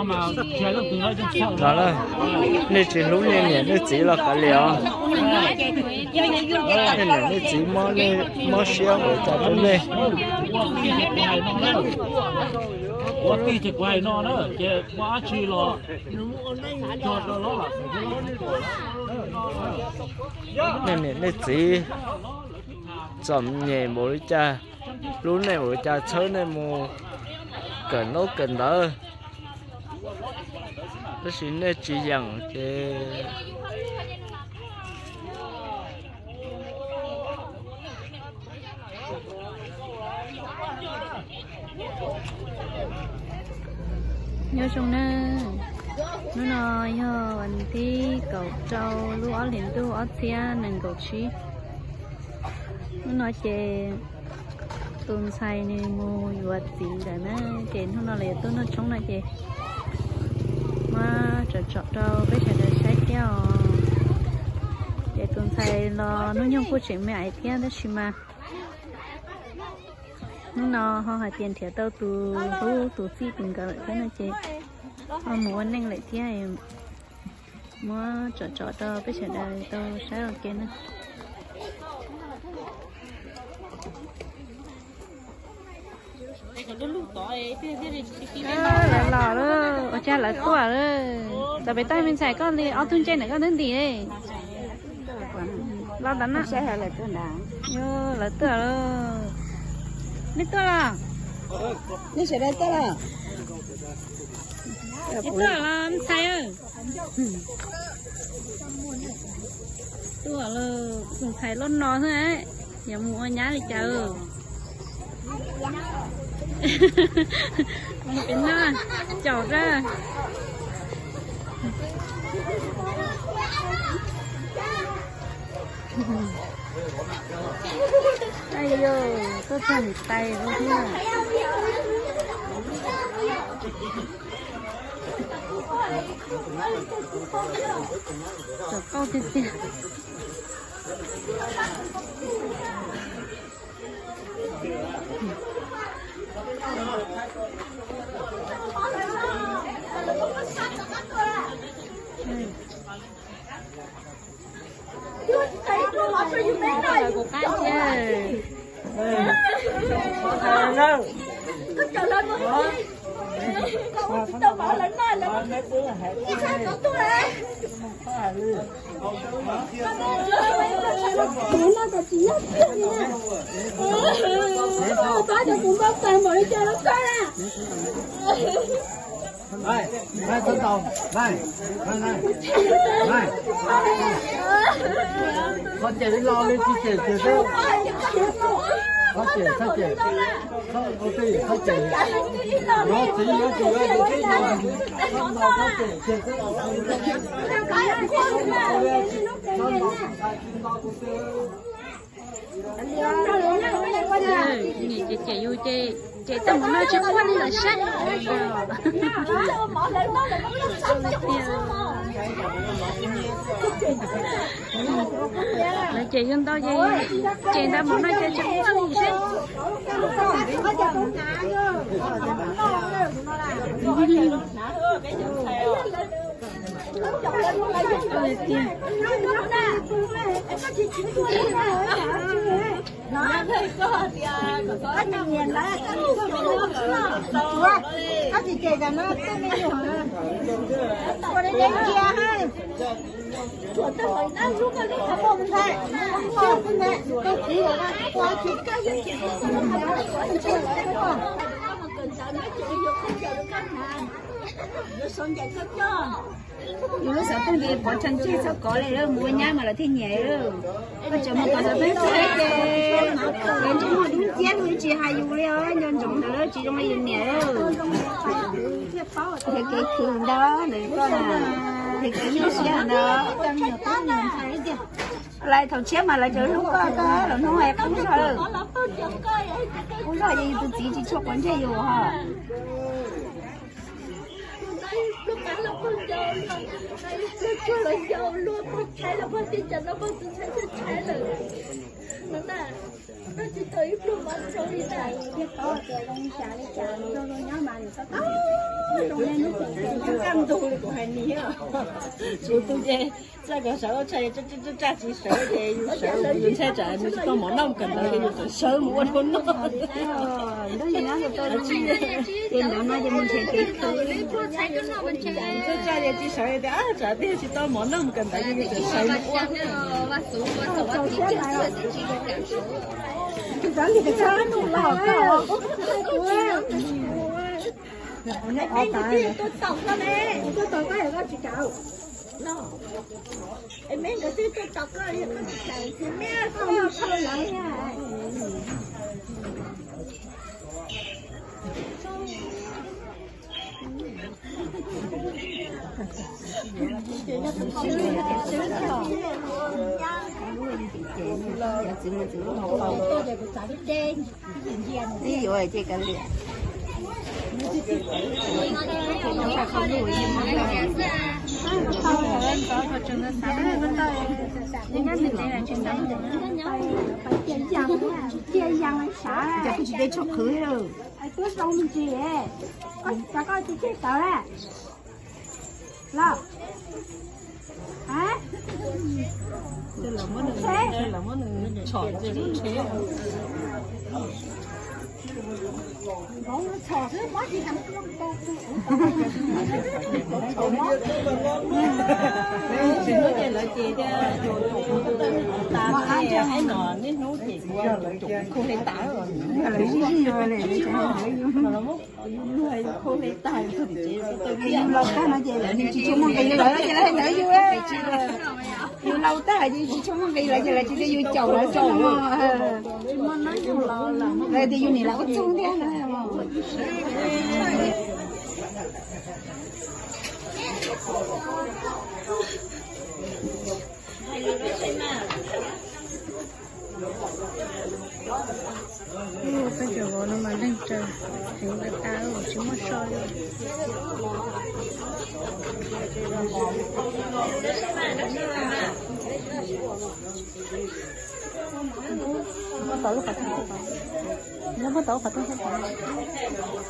No, nej tsis hlub nej niam nej txiv los kav liam os. Nej niam nej txiv mob siab ua cas rau nej. Nej niam nej txiv txom nyem npaum li cas, hlub nej npaum li cas, txhawb nej mus kawm ntaub kawm ntawv, tab sis nej tsis yeem ces Nyob zoo nawb, hnub no yog vas thib kaum rau lub ob hlis ntuj ob txhiab nees nkaum tsib. Hnub no ces tus ntxhais nws mus yuav txiv ntawd na, ces hnub no lawv yuav tuaj noj tshoob no ces muab tsom tsom rau peb sawv daws saib thiab os. Ces tus ntxhais los hnub nyoog kuj tseem me ais thiab tab sis mas hnub no ho hais tias nrhiav tau tus hlub tus txij tus nkawd lawm thiab no ces ho mus ua neej lawm thiab. Muab tsom tsom rau peb sawv daws tau saib ua ke na. Lawv los lawm, ua cas lawv tuaj lawm? Txawm pem toj me ntxhais koj li ob tug ntsej ntawm koj twb ntim li. Los ntawm no. Lawv tuaj lawm. Nej tuaj los? Nej sawv daws tuaj los? Nej tuaj los ntxhais? Tuaj lawm, tus ntxhais loj no xwb, yuav mus ua nyab li cas? Mus pem no, caum ra. Ayu, tuaj txog niam tais lawm thiab. Txom qauj tiag tiag. Qhov cem li los li tsis cem ces xwb. Qhov cem txhob cem. Qhov cem, qhov cem. Los txiv yuav tsis yuav ces tib no, txhob ntaus qhov cem ces xwb. Niam ces cem yus ces cem tau mus noj tsis quaj li lawm saib. Lawv cem yus ntau ces cem ntau mus noj ces tsis quaj li saib. Yus lub xov tooj ces pov tseg ntsej txhob kov li, mus ua nyab mas lawv thiaj nyiam. Koj tseem mus tom xov tooj txhob ces, ces ntsej muag dub nciab li tsis hais yus li os, nco ntsoov ntawd tsis zoo li yus niam. Yog kev khwv ntawd ntawm koj na, yog kev nyuaj siab ntawd. Lawv thaum tshiab mas lawv tseem hlub koj, koj los hnub hais qub zog lawm. Qub zog ces yus tus txiv tsis tshua quav ntsej yus ho. Ntug li kuv hais nis, tsuav tus ces txaj kom sawv ua tshais, txaj tsis sawv ces yus sawv, yus ntshai tsam nws tsis tau mov noj kawm ntawv ces yus txawm sawv mus ua dhau noj. Txaj ces tsis sawv tias tsam tias tsis tau mov noj kawm ntawv ces yus txawm sawv mus ua. Twb yuav ces kav liam. Cas kuv tsis de tshuaj qhwv li. Tuab zoo me ntsis, koj tsis tau tawv los? Tsis hnub ces lawv ces tias caum kuv kuv tawj kuv tas, aib no niaj hnub ces kuv caum kuv khau hle tas. Yus laus tag no ces lawv tsis tshua muaj nqis li lawm ces lawv hais ntawd yus, yus laus tag ces tsis tshua muaj nqis lawm ces lawv tsis tias yus caum lawv caum. Lawv tias yus niam laus ua txuj thiab. Peb cov vauv no mas neeg raws heev tas tas, tsis muaj so li. Muab tau lub qhov rooj sab tod. Muab tau lub qhov rooj sab tod.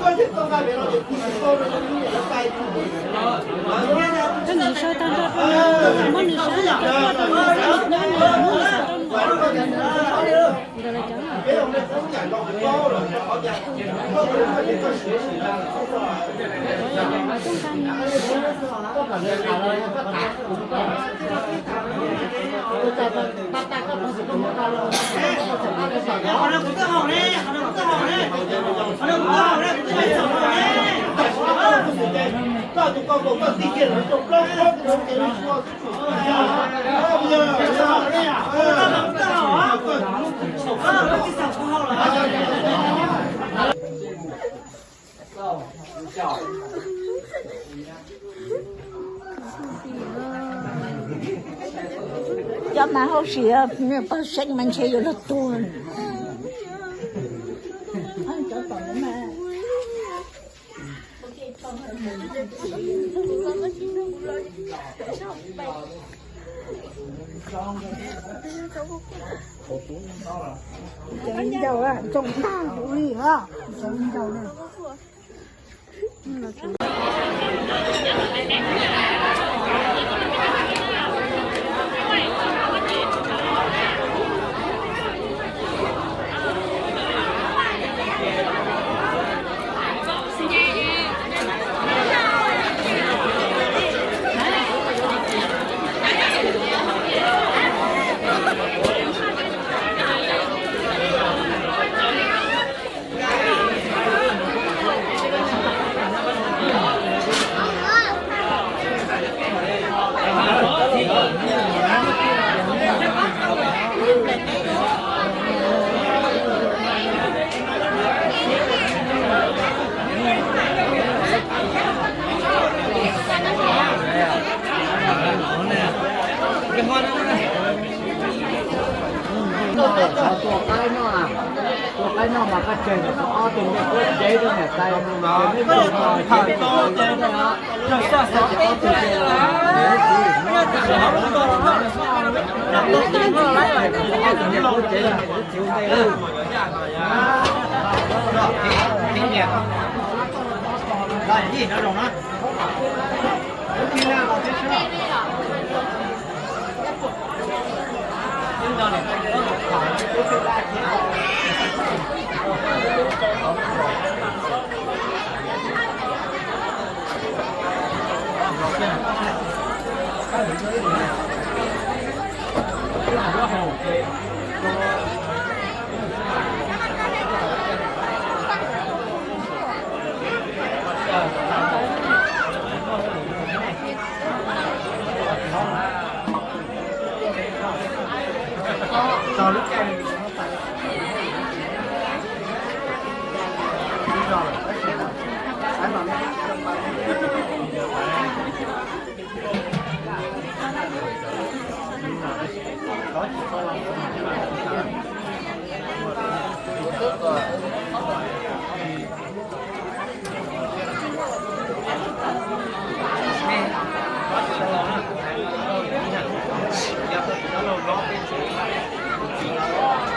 Koj nws saib tag nrho, koj muab nws saib, koj rau nws saib, nws nyob nws nyob nws saib rau nws. Ntawd lawv cov na. Cov mas hauj sim, pawg seeb mas ntshe yuav luag tuag. Cov viv ncaus zoo tag kuv li os, cov viv ncaus na. Tua qaib noj, tua qaib noj mas koj tseg ntawm ob tug me kuab cev rau niam tais, ob tug me kuab cev.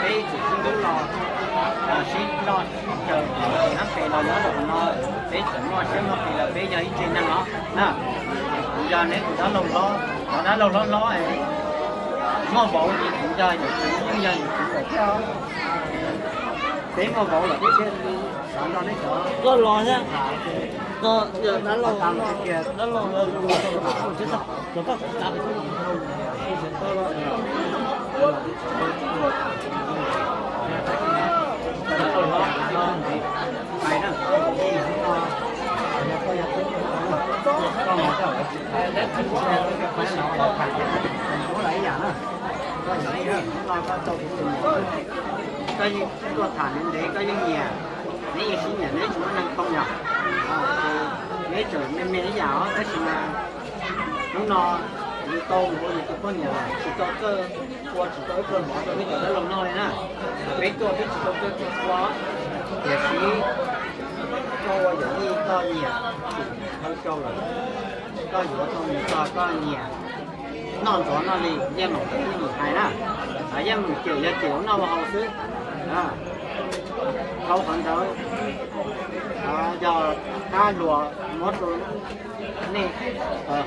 Peb tseem sib hlub los sib noj sib haus, nab pem los nyob rau hauv no, peb tseem muaj siab muaj qis los peb yog ib tsev neeg os na. Kuv yog neb tus dab laug hlob, cov dab laug hlob hlob es muaj vauv ces kuv yog yawm txiv, yeej yog yawm txiv lawm thiab. Peb muaj vauv lawm peb thiaj li xav nrog neb cov koj los thiab. Koj yog dab laug, dab laug, cov koj xav Koj yeej tuaj tham ntev ntev, koj yeej nyiam, neb yeej sib nyiam, neb tsis muaj neeg thoob yog, neb tseem me me ib yam os, tab sis mas hnub no yus tau mus ua yus tus poj niam lawm, tsis tau txawj ua tsis tau ib pluag mov rau peb cov dab laug noj li na. Peb tuaj peb tsis tau txawj ua, tiam sis koj ua yam li koj nyiam, tsis tau rau lawm, koj yuav tau mus txog koj nyiam. Noj ntxuav noj li, yeej meem tawm yeej meem hais na, yeej meem cem yog cem ua noj ua haus xwb. Dhau qhov ntawd, yog qab hluas muab rau nej,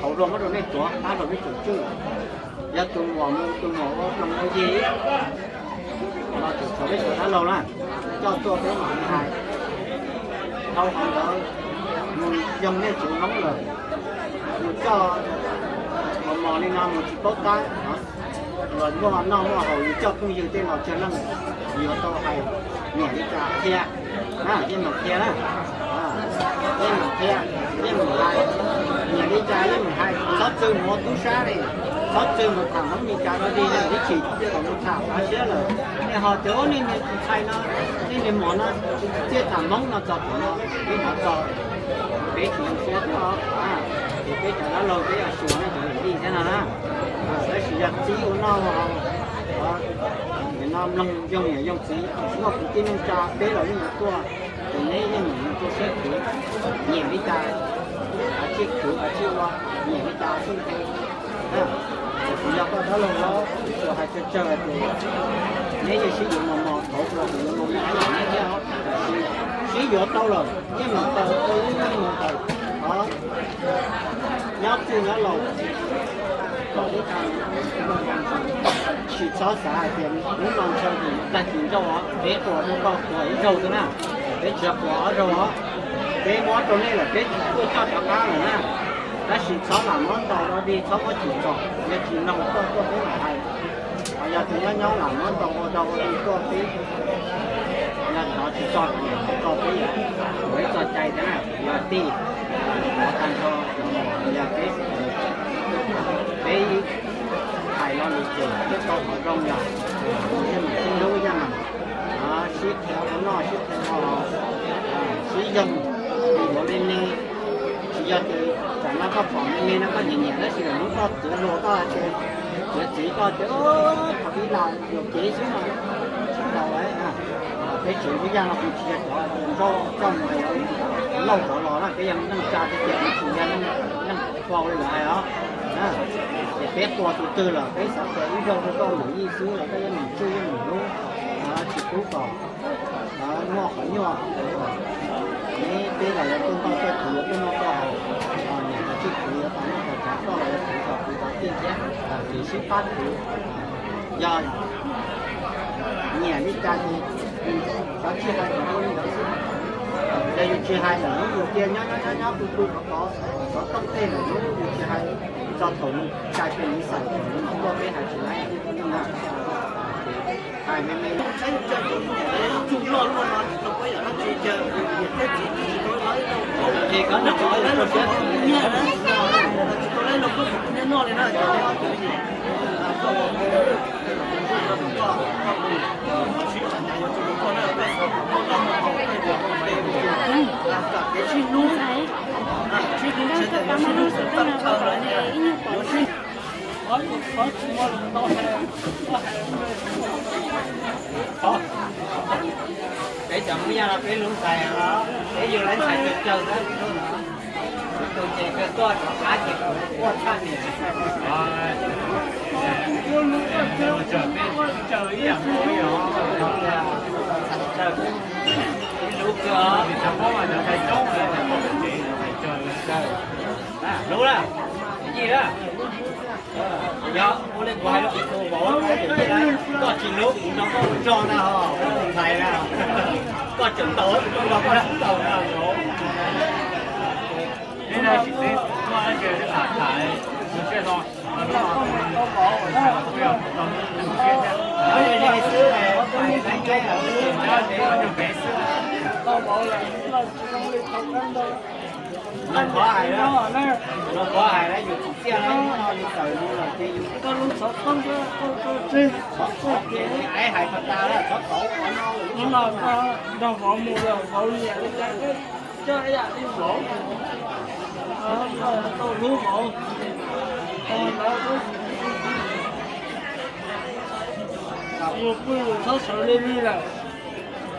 hauv hluas muab rau nej tuav, qab hluas nej tseem tswj. Yog tus muam mus tus muam ua ploog ua yig los tseem tshuav peb cov dab laug na, coj tuaj peb mam li hais. Dhau qhov ntawd, mus yoog nej tsev Hmoob lawm, mus coj mos mos li no mus tsis paub tab, los muaj noj muaj haus yus coj phooj ywg tej los tsawg leej, yuav tau hais nyiam li cas qhia, yeej meem qhia na, yeej meem qhia, yeej meem hais, nyiam li cas yeej meem hais, txhob txwm mus ua tub sab li, txhob txwm mus tham Hmoob Meskas dog dig li, ib chim kom mus tham qhov siab lawm, nej ho tias nej niag tus ntxhais no, nej niag mos no tsis txawj tham Hmoob no txog thaum no, peb hnov txog peb tsis zoo siab thiab os. Ces peb cov dab laug peb yuav xyuas nej cov yawm yij thiab no na. Tab sis yog txib ua noj ua haus, nim no mloog yoog niam yoog txiv, muaj kwv tij neej tsa peb los yeej yuav tuaj, ces neb yeej meem mus rau siab khwv, nyiam li cas, kav tsij khwv kav tsij ua, nyiam li cas xwb. Kuv yog koj dab laug hlob, kuv hais tsawg tsawg tias neb yeej sib yuav mos mos, thaum kuv los kuv yuav mos mos ib yam neb thiab os, tab sis sib yuav tau lawm yeej meem tawm ua lub neej mus tawm, nyob txwj nyob laus. Tsis txhob xav hais tias hnub no ntshaw ces tag kis nrauj os, peb quas muaj koj quas ib zaug xwb na, peb tsis yog quas ob zaug os. Peb muab rau nej lawm peb kuj coj rov qab lawm na, tab sis txhob lam muab ntaus dog dig, txhob muab tsim txom, yog tsis noog tuaj tuaj peb mam hais. Ho yog tus nyob nyob lam muab ntaus ua dog ua dig tuaj peb, yog hnov tsis txog ces txog peb yuav ua ib txoj cai thiab na, yog tij, hnov tag nrho, yog peb, peb hais lo lus ces peb tau qhov zoo yog, yeej meem sib hlub yeej meem sib qhia ua noj sib qhia ua haus, sib yoog, yuav me me. Tsis yog tias tsam no koj pom me me no koj nyiam nyiam, tab sis lwm hnub koj txiav hluas koj hais tias, txiav txiv koj tias, thaum ib lam yuam kev xwb no tsis tau. Peb tsev lub yaj no kuv tsis yog cov nrauj coj mus lauj rov los na, peb yog neej tsa tiag tiag, kuv tsis yog neej vau li lawv hais os. Ces peb quas tus twg lawm peb xav quas ib zaug rau koj mus yij xwb los koj yeej meem tswj yeej meem hlub, tsis pub kom muaj qhov nyuaj. Neb peb los yuav tuaj noj tuaj khwv yuav tuaj noj tuaj haus, niam los tswj khwv yuav tau noj tau tsav, koj los yuav khwv kom khwv tau tij thiab, ces sib pab khwv. Yog nyiam li cas ces xyov tsis hais kom ua li ntawd xwb. Yog yus tsis hais lawm hnub yus cia nyob nyob nyob nyob pw pw khov khov xov tooj tej lawm hnub yus tsis hais, txog thaum nws cais pes nws xaim thaum nws tuaj peb hais tsis laib na. Hais me me, es koj niam tsis tau ib lo, tsis tau ib lo koj tus niam noj li na. Ntxhais, koj pab muab lub xov tooj no rau kuv es ib nyuag pom. Peb cov Hmoob Yaj no peb hlub ntxhais os, peb yug lawv ntxhais tsawg tsawg xwb. Tus ces kawg tuaj rov qab ces kuv quaj tshaj niam. Ib hlub kawg, hlub na, yij na. Yog ua li kuv hais rau kuv tus vauv, koj tsis hlub kuv nrog koj ua zog na ho, ntxhais na, koj tseem ntaus kuv nrog koj ua zog na. Los kov hais, los kov hais na, yus txim txiaj na, yus tawm mus lawm ces yus, koj lub xov tooj, koj tseg, tseg ces hais tas tas lawm, xov tooj no, hnub no koj nrog vauv mus lawm, vauv nyiam li cas koj coj ib yam li vauv, koj tau hlub vauv. Yus pw yus txhob sawv li li lawm,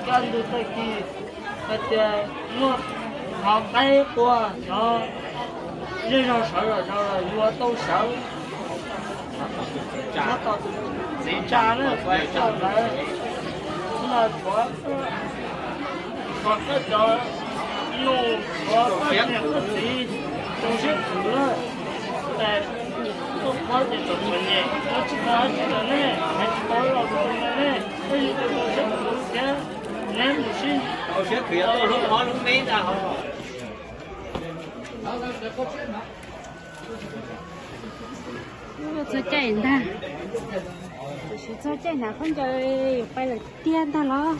kaj ntug tag kis hais tias muaj qhov qaib qua xyov zej zog sawv los zaus los yuav tau sawv. Txiv tsa na, txiv tsa ntawd no tshuav, tshuav koj cov nus, tshuav koj niam koj txiv rau siab khwv na. Koj qhuab ces txom txom nyem, koj tsis tau dab tsi rau nej, hais tsis tau los rau nej, koj yuav tau rau siab khwv thiab, neb mus sib tau siab khwv, tau hlub mob hlub meb ntag ho. Txog caij ntag, tiam sis txog caij hnav khaub ncaws yuav pais lawm tiag ntag los.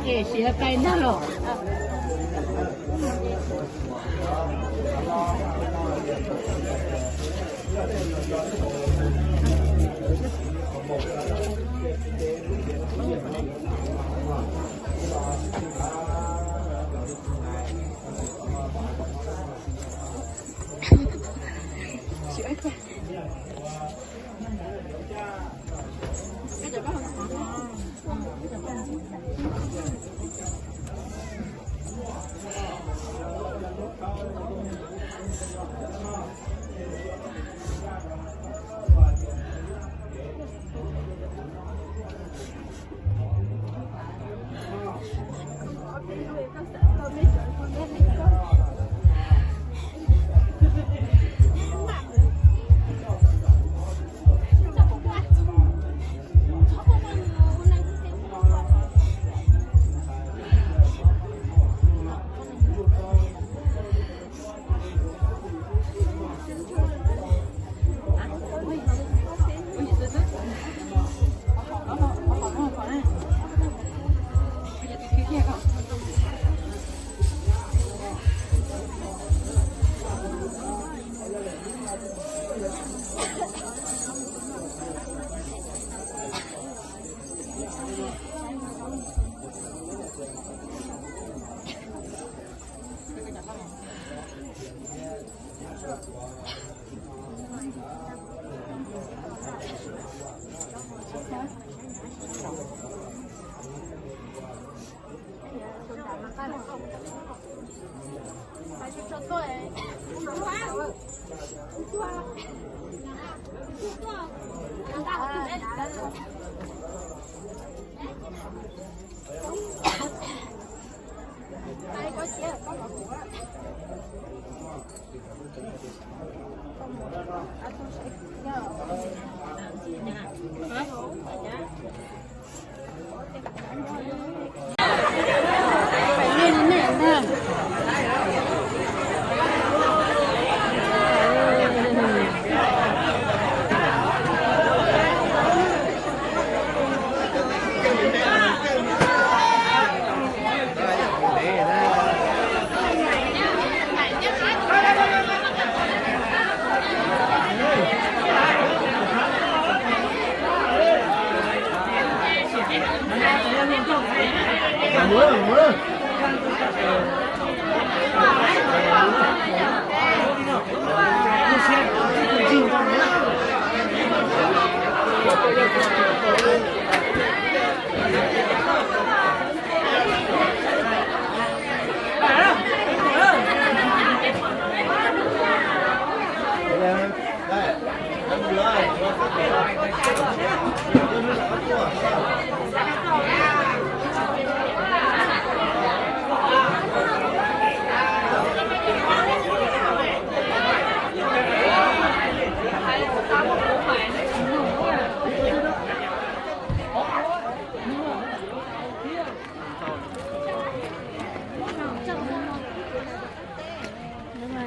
Ces siav pais ntag los.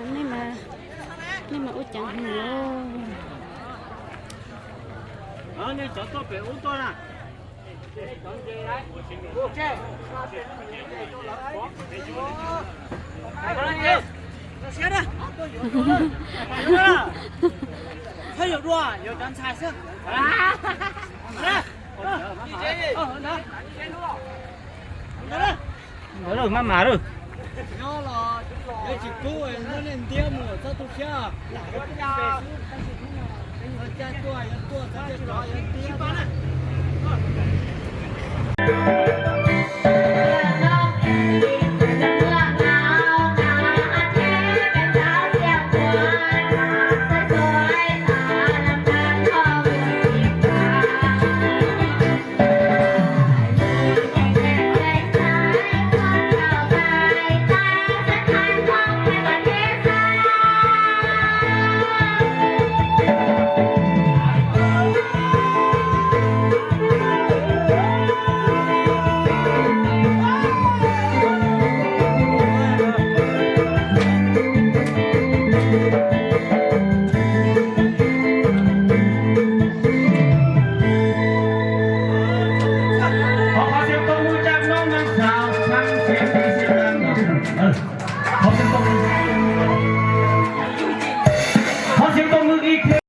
Nej mas, nej mas ua cas no. Nej cov tuaj pem ub tuaj na. Txhob yuav dua, yuav cov ntxhais xwb. Ntawd lawm, maj mam lawm. Nyob los yuav tsis kub, muab nej ntiab mus txhob tu siab. Txhob caj tuaj, yuav tuaj txhob caj rov, yuav ntiab.